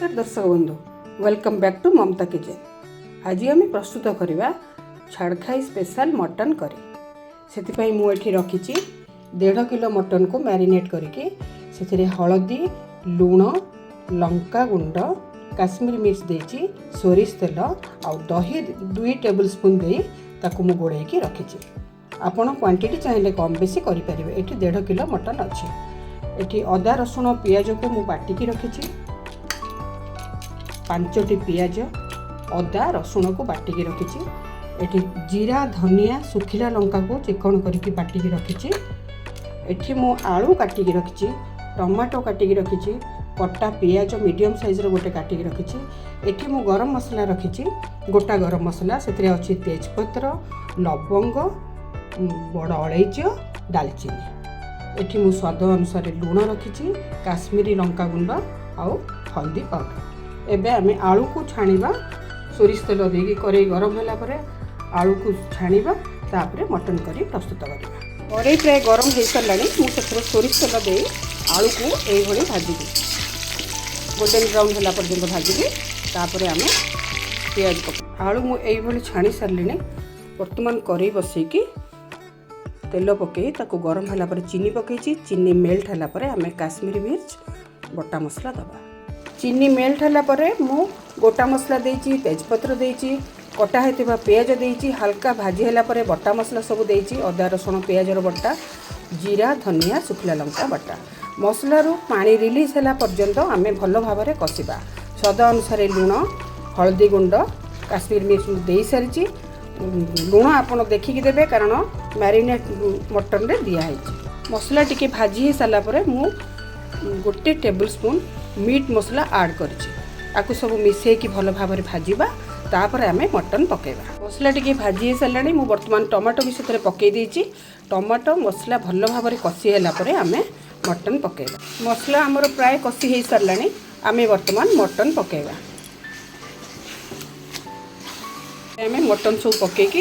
ନମସ୍କାର ଦର୍ଶକ ବନ୍ଧୁ, welcome back to Mamata Kitchen। ଆଜି ଆମେ ପ୍ରସ୍ତୁତ କରିବା ଛାଡ଼ଖାଇ ସ୍ପେଶାଲ ମଟନ୍ କରି। ସେଥିପାଇଁ ମୁଁ ଏଠି ରଖିଛି 1.5 କିଲୋ ମଟନ୍କୁ ମ୍ୟାରିନେଟ୍ କରିକି। ସେଥିରେ ହଳଦୀ, ଲୁଣ, ଲଙ୍କା ଗୁଣ୍ଡ, କାଶ୍ମୀର ମିର୍ଚ ଦେଇଛି, ସୋରିଷ ତେଲ ଆଉ ଦହି 2 ଟେବୁଲ୍ ସ୍ପୁନ୍ ଦେଇ ତାକୁ ମୁଁ ଗୋଳେଇକି ରଖିଛି। ଆପଣ କ୍ୱାଣ୍ଟିଟି ଚାହିଁଲେ କମ୍ ବେଶୀ କରିପାରିବେ। ଏଠି 1.5 କିଲୋ ମଟନ୍ ଅଛି। ଏଠି ଅଦା, ରସୁଣ, ପିଆଜକୁ ମୁଁ ବାଟିକି ରଖିଛି। ପାଞ୍ଚଟି ପିଆଜ, ଅଦା, ରସୁଣକୁ ବାଟିକି ରଖିଛି। ଏଠି ଜିରା, ଧନିଆ, ଶୁଖିଲା ଲଙ୍କାକୁ ଚିକଣ କରିକି ବାଟିକି ରଖିଛି। ଏଠି ମୁଁ ଆଳୁ କାଟିକି ରଖିଛି, ଟମାଟୋ କାଟିକି ରଖିଛି, କଟା ପିଆଜ ମିଡ଼ିୟମ୍ ସାଇଜ୍ର ଗୋଟେ କାଟିକି ରଖିଛି। ଏଠି ମୁଁ ଗରମ ମସଲା ରଖିଛି, ଗୋଟା ଗରମ ମସଲା। ସେଥିରେ ଅଛି ତେଜପତ୍ର, ଲବଙ୍ଗ, ବଡ଼ ଅଳେଇଚ, ଡାଲଚିନି। ଏଠି ମୁଁ ସ୍ୱାଦ ଅନୁସାରେ ଲୁଣ ରଖିଛି, କାଶ୍ମୀରୀ ଲଙ୍କା ଗୁଣ୍ଡ ଆଉ ହଳଦୀ ପାଉଡ଼ର। ଏବେ ଆମେ ଆଳୁକୁ ଛାଣିବା। ସୋରିଷ ତେଲ ଦେଇକି କରେଇ ଗରମ ହେଲା ପରେ ଆଳୁକୁ ଛାଣିବା, ତାପରେ ମଟନ୍ କରି ପ୍ରସ୍ତୁତ କରିବା। କରେଇ ପ୍ରାୟ ଗରମ ହୋଇସାରିଲାଣି। ମୁଁ ସେଥିରେ ସୋରିଷ ତେଲ ଦେଇ ଆଳୁକୁ ଏଇଭଳି ଭାଜିବି। ଗୋଲ୍ଡେନ୍ ବ୍ରାଉନ୍ ହେଲା ପର୍ଯ୍ୟନ୍ତ ଭାଜିବି, ତାପରେ ଆମେ ପିଆଜ ପକାଇ। ଆଳୁ ମୁଁ ଏଇଭଳି ଛାଣି ସାରିଲିଣି। ବର୍ତ୍ତମାନ କରେଇ ବସେଇକି ତେଲ ପକାଇ ତାକୁ ଗରମ ହେଲା ପରେ ଚିନି ପକାଇଛି। ଚିନି ମେଲ୍ଟ ହେଲା ପରେ ଆମେ କାଶ୍ମୀରୀ ମିର୍ଚ, ବଟା ମସଲା ଦେବା। ଚିନି ମେଲ୍ଟ ହେଲା ପରେ ମୁଁ ଗୋଟା ମସଲା ଦେଇଛି, ତେଜପତ୍ର ଦେଇଛି, କଟା ହୋଇଥିବା ପିଆଜ ଦେଇଛି। ହାଲକା ଭାଜି ହେଲା ପରେ ବଟା ମସଲା ସବୁ ଦେଇଛି, ଅଦା, ରସୁଣ, ପିଆଜର ବଟା, ଜିରା, ଧନିଆ, ଶୁଖିଲା ଲଙ୍କା ବଟା। ମସଲାରୁ ପାଣି ରିଲିଜ୍ ହେଲା ପର୍ଯ୍ୟନ୍ତ ଆମେ ଭଲ ଭାବରେ କଷିବା। ସ୍ୱାଦ ଅନୁସାରେ ଲୁଣ, ହଳଦୀ ଗୁଣ୍ଡ, କାଶ୍ମୀର ମିର୍ଚ ମୁଁ ଦେଇସାରିଛି। ଲୁଣ ଆପଣ ଦେଖିକି ଦେବେ, କାରଣ ମ୍ୟାରିନେଟ୍ ମଟନରେ ଦିଆହେଇଛି। ମସଲା ଟିକେ ଭାଜି ହେଇସାରିଲା ପରେ ମୁଁ ଗୋଟେ ଟେବୁଲ୍ ସ୍ପୁନ୍ ମିଟ୍ ମସଲା ଆଡ଼୍ କରିଛି। ଆକୁ ସବୁ ମିଶାଇକି ଭଲ ଭାବରେ ଭାଜିବା, ତାପରେ ଆମେ ମଟନ୍ ପକାଇବା। ମସଲା ଟିକେ ଭାଜି ହେଇସାରିଲାଣି। ମୁଁ ବର୍ତ୍ତମାନ ଟମାଟୋ ବି ସେଥିରେ ପକାଇ ଦେଇଛି। ଟମାଟୋ ମସଲା ଭଲ ଭାବରେ କଷି ହେଲା ପରେ ଆମେ ମଟନ୍ ପକାଇବା। ମସଲା ଆମର ପ୍ରାୟ କଷି ହେଇସାରିଲାଣି। ଆମେ ବର୍ତ୍ତମାନ ମଟନ୍ ପକାଇବା। ଆମେ ମଟନ୍ ସବୁ ପକାଇକି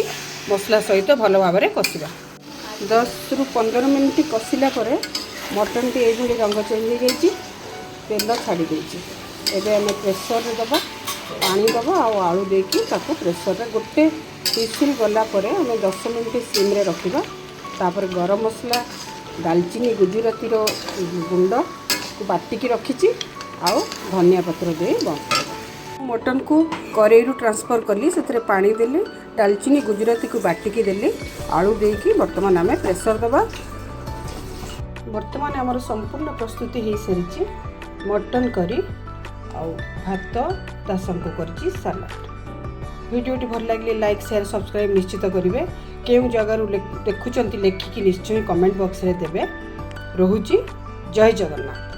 ମସଲା ସହିତ ଭଲ ଭାବରେ କଷିବା। 10ରୁ 15 ମିନିଟ୍ କଷିଲା ପରେ ମଟନ୍ଟି ଏଇଭଳି ରଙ୍ଗ ଚେଞ୍ଜ ହେଇଯାଇଛି, ତେଲ ଛାଡ଼ି ଦେଇଛି। ଏବେ ଆମେ ପ୍ରେସରରେ ଦେବା, ପାଣି ଦେବା ଆଉ ଆଳୁ ଦେଇକି ତାକୁ ପ୍ରେସରରେ ଗୋଟେ ହୁଇସିଲ୍ ଗଲା ପରେ ଆମେ 10 ମିନିଟ୍ ସିମ୍ରେ ରଖିବା। ତାପରେ ଗରମ ମସଲା, ଡାଲଚିନି, ଗୁଜୁରାତିର ଗୁଣ୍ଡକୁ ବାଟିକି ରଖିଛି ଆଉ ଧନିଆ ପତ୍ର ଦେଇ ବନ୍ଦ କରିବା। ମଟନ୍କୁ କରେଇରୁ ଟ୍ରାନ୍ସଫର୍ କଲି, ସେଥିରେ ପାଣି ଦେଲି, ଡାଲଚିନି, ଗୁଜୁରାତିକୁ ବାଟିକି ଦେଲି, ଆଳୁ ଦେଇକି ବର୍ତ୍ତମାନ ଆମେ ପ୍ରେସର୍ ଦେବା। ବର୍ତ୍ତମାନ ଆମର ସମ୍ପୂର୍ଣ୍ଣ ପ୍ରସ୍ତୁତି ହୋଇସାରିଛି ମଟନ୍ କରି ଆଉ ଭାତ, ତା ସାଙ୍ଗକୁ କରିଛି ସାଲାଡ଼। ଭିଡ଼ିଓଟି ଭଲ ଲାଗିଲେ ଲାଇକ୍, ସେୟାର, ସବସ୍କ୍ରାଇବ୍ ନିଶ୍ଚିତ କରିବେ। କେଉଁ ଜାଗାରୁ ଦେଖୁଛନ୍ତି, ଲେଖିକି ନିଶ୍ଚୟ କମେଣ୍ଟ ବକ୍ସରେ ଦେବେ। ରହୁଛି, ଜୟ ଜଗନ୍ନାଥ।